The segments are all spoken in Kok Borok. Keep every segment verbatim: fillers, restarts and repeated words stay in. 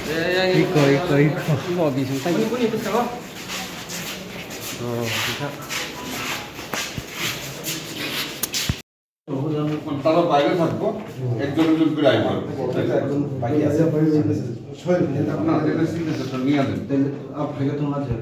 Iko, iko, iko. Bo bising tai. Oh, bisa. তারা বাইরে থাকবো, একজন একজন করে আইবো। একজন বাকি আছে। না, এটা সিগনেচারটা নিয়ে আসেন। তাহলে আর ভাইকে তো মাঝে।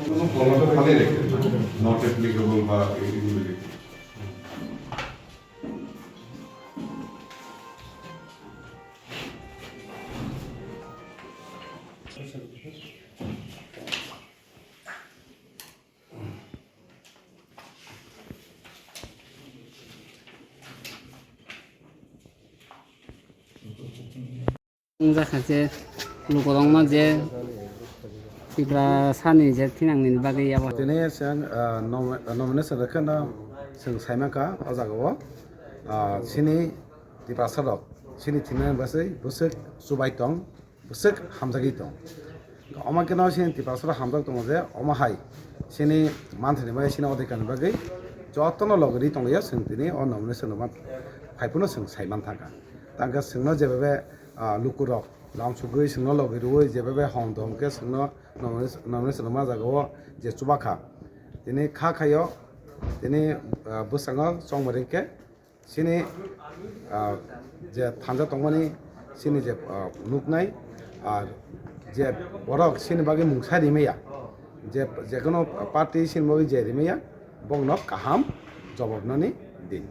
কোনো কলমটা খালি রেখে দিন, not applicable বা এগুলো রেখে দিন। Wngjakha je lukurokno je Tiprasani je thinangni bagwi abo. Tini chwng, ah, nom-, nomination rwkhe no chwng saimankha o jagao, ah, chini Tiprasarok chini thinani bagwi bwswk chubai tong. Bwswk hamjagwi tong. Omo khe no chini Tiprasarok hamjak tongo je omo hai chini manthani bagwi, chini odhikarni bagwi jotono logi rwi tonglaio, chwng tini o nomination rwma phai phano chwng sai manthangkha. Tangkhe chwngno jebebe, ah, lukurok lamsugwi chwngno logi rwui jebebe hom dom khe chwngno nomination, nomination rwma jagao je chubakha. Tini kha khaio, tini, ah, bwskango chongmari khe Chini, ah, je thanja tongmani chini je, ah, nuknai, ah, je borok chini bagwi mungsa rimaya, je, je kono party chini bagwi je rimaya, bongno kaham jobab nani din.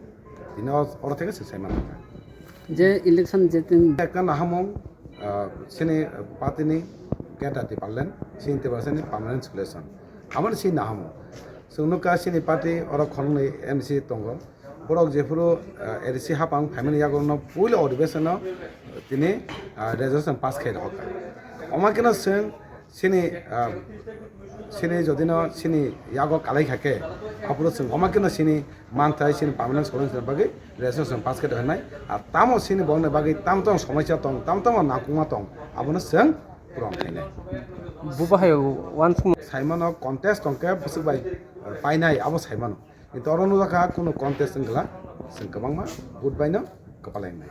Tini o-, oro theke se sai manthangkha. Je election je tin Ekta nahamung, ah, chini party ni Greater Tipraland, chini Tiprasani permanent solution. Amoni chini nahamung. Chwng nukha chini party oro khoroknwi M C tongo. Borok jephuru, ah, A D C hapang phaimani yago no puila odhibesono tini, ah, resolution pass khai rohorkha. Omo kheno chwng chini, ah, chini jodino chini yago kalai kha khe, aphuru chwng omo kheno chini manthai chini permanent solution bagwi resolution pass khai rohornai. Ah, tamo chini borokni bagwi tamo tamo somosya tong, tamo tamo nangkukma tong, abono chwng puron khainai. Bubahaio uansukma. Saimano contest tongkhe bwswk bai, ah, painai abo saimano. Kintu oro nukjakha kunu contest wngkha, chwng kwbangma vote baino kwpalai wngnai.